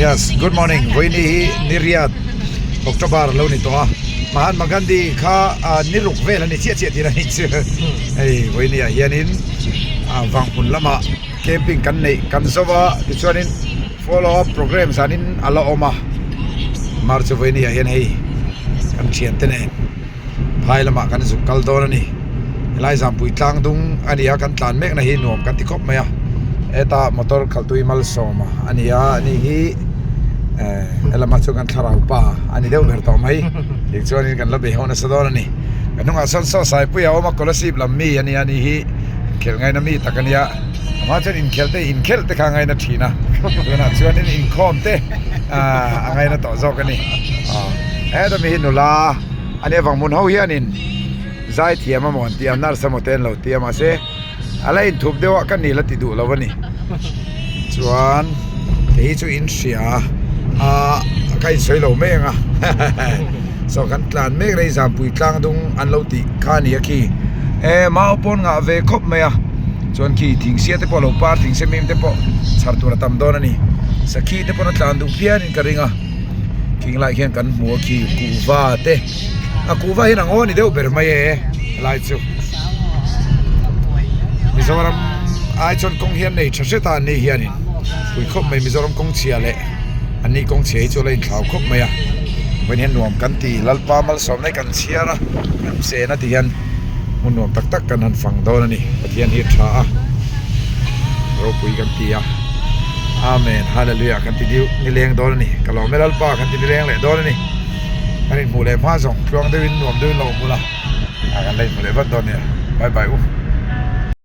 Yes, good morning. Vawiini hi Niriat October lo ni tawh a. Mahatma Gandhi kha ni ruk vel a ni chiah chiah tih a ni chu. Hei vawiini ah hianin Vanghmun lamah camping kan neih kan zo a tichuanin follow up program zanin a la awm a. Mar chu vawiini ah hian hei kan thiante nen. Phai lamah kan zuk kal dawn a ni. Helai Zampui tlang dung a ni a, kan tlan mekna hi nuam kan ti khawp mai a. Heta motor khalhtui malsawm a ni a, ani hi eh helama chuan kan thlarau pa a ni deuh ber tawh mai. Tih chuanin kan la bei ho nasa dawn a ni. Ka hnungah sawn saw Saipuia a awm a, Kolasib lam mi a ni a, ani hi inkhelh ngaina mi tak a nia. Amah chuan inkhelh te inkhelh te kha a ngaina thin a, tunah chuanin inkhawm te a ngaina tawh zawk a ni. Heta mi hi nula. A nia vang hmun ho hianin zai thiam a maw an ti a nurse emaw te an lo ti a mahse a la inthup deuh a ka ni la ti duh lo a ni chuan kei hi chu in hria a ka insawi lo mai ang a so kan tlan mek rei zampui tlang dung an lo tih kha a ni a khi e mau pawn ngah ve khawp mai a chuan khi thingsia te pawh a lo par thingsia mim te pawh chhar tur a tam dawn a ni sakhi te pawn a tlan duh phianin ka ring a. Khing lai khian kan hmu a khi kuhva te a kuhva hian a ngaw ni deuh ber mai e helai chu Mizoram ai chuan kawng hian nei tha hret a an ni hianin pui khawp mai Mizoram kawng chhia leh an ni kawng chhia hi chu a la inthlau khawp mai a vawiin hian nuam kan ti Lalpa malsawmna hi kan chhiar a kan chen a ti hian hmun nuam tak tak kan han fang dawn a ni Pathian hi a tha a ropui kan ti a. Amen Hallelujah kan ti deuh nileng dawn a ni ka lawm e Lalpa kan ti nileng leh dawn a ni kan inhmuh leh hma zawng tluang deuhin nuam deuhin lo awm ula a kan la inhmu leh vat dawn nia bye bye u.